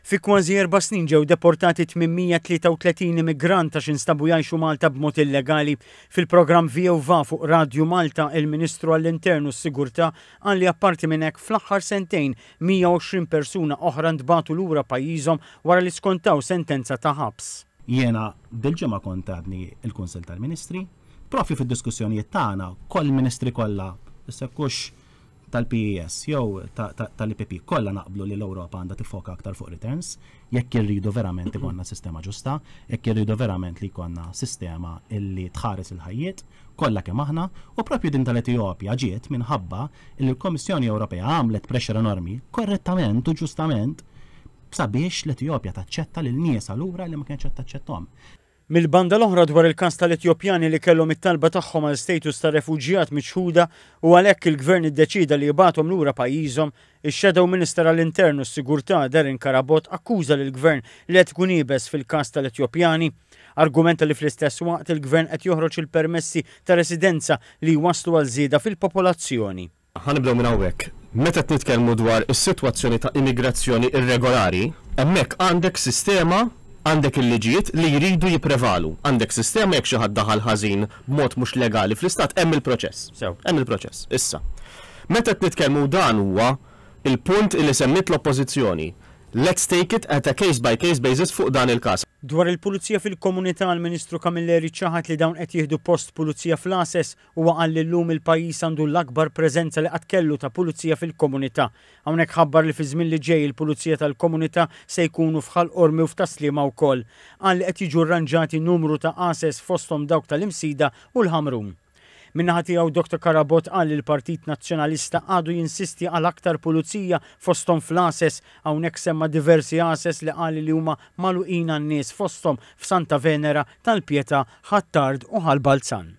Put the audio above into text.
Fi kważi erba' snin ġew deportati 833 immigrant għax instabu jgħixu Malta b'mod illegali. Fil-programm VOVA fuq Radju Malta, il-Ministru għall-Intern u s-Sigurtà qal li apparti minn hekk fl-aħħar sentejn 120 persuna oħra ntbagħtu lura pajjiżhom wara li skontaw sentenza ta' ħabs. Jiena dil-ġimgħa kont għadni l-Kunsill tal-Ministri, propju fid-diskussjonijiet tagħna, koll ministri kollha, issa jekk hux tal-PES jew tal-IPP kollha naqblu li l-Ewropa għandha tiffoka aktar fuq returns jekk irridu verament ikollna sistema ġusta, jekk irridu verament li jkollna sistema illi tħares il-ħajjiet kollha kemm aħna u propju din tal-Etijopja ġiet minħabba li l-Kommissjoni Ewropea għamlet pressure enormi korrettament u ġustament sabiex l-Etijopja taċċetta lil niesha lura li ma kienx qed taċċetthom. Mill-banda l-oħra dwar il-każ tal-Etjopjani li kellhom it-talba tagħhom għal status ta' refuġjat miċħuda u għalhekk il-Gvern iddeċieda li jibgħathom lura pajjiżhom, ix-Shadow Minister għall-Intern u s-Sigurtà Darren Carabott akkuża lill-Gvern li qed ikun iebes fil-każ tal-Etjopjani. Argumenta li fl-istess waqt il-Gvern qed joħroġ il-permessi ta' residenza li jwasslu għal żieda fil-popolazzjoni. Ħa nibdew minn hawnhekk. Meta qed nitkellmu dwar is-sitwazzjoni ta' immigrazzjoni irregolari, hemmhekk għandek sistema, għandek il-liġijiet li jridu jipprevalu. Għandek sistema jekk xi ħadd daħal ħażin b'mod mhux legali fl-istat hemm il-proċess. Hemm il-proċess. Issa, meta qed nitkellmu u dan huwa l-punt illi semmiet l-Oppożizzjoni, let's take it at a case by case basis fuq dan il-każ. Dwar il-Pulizija fil-komunità, l-Ministru Camilleri ċaħad li dawn qed jieħdu post Pulizija fl-għases. Huwa qal li llum il-pajjiż għandu l-akbar preżenza li qatt kellu ta' pulizija fil-komunità. Hawnhekk ħabbar li fiż-żmien li ġej il-pulizija tal-komunità se jkunu f'Ħal Qormi u f'Tas-Sliema wkoll. Qal li qed jiġu rranġati numru ta' għases fosthom dawk tal-Imsida u l-Ħamrun. Min-naħa tiegħu Dr Carabott qal li l-Partit Nazzjonalista għadu jinsisti għal aktar pulizija fosthom fl-għases. Hawnhekk semma diversi għases li qal li huma magħluqin għan-nies fosthom f'Santa Venera, Tal-Pietà, Ħ'Attard u Ħal Balzan.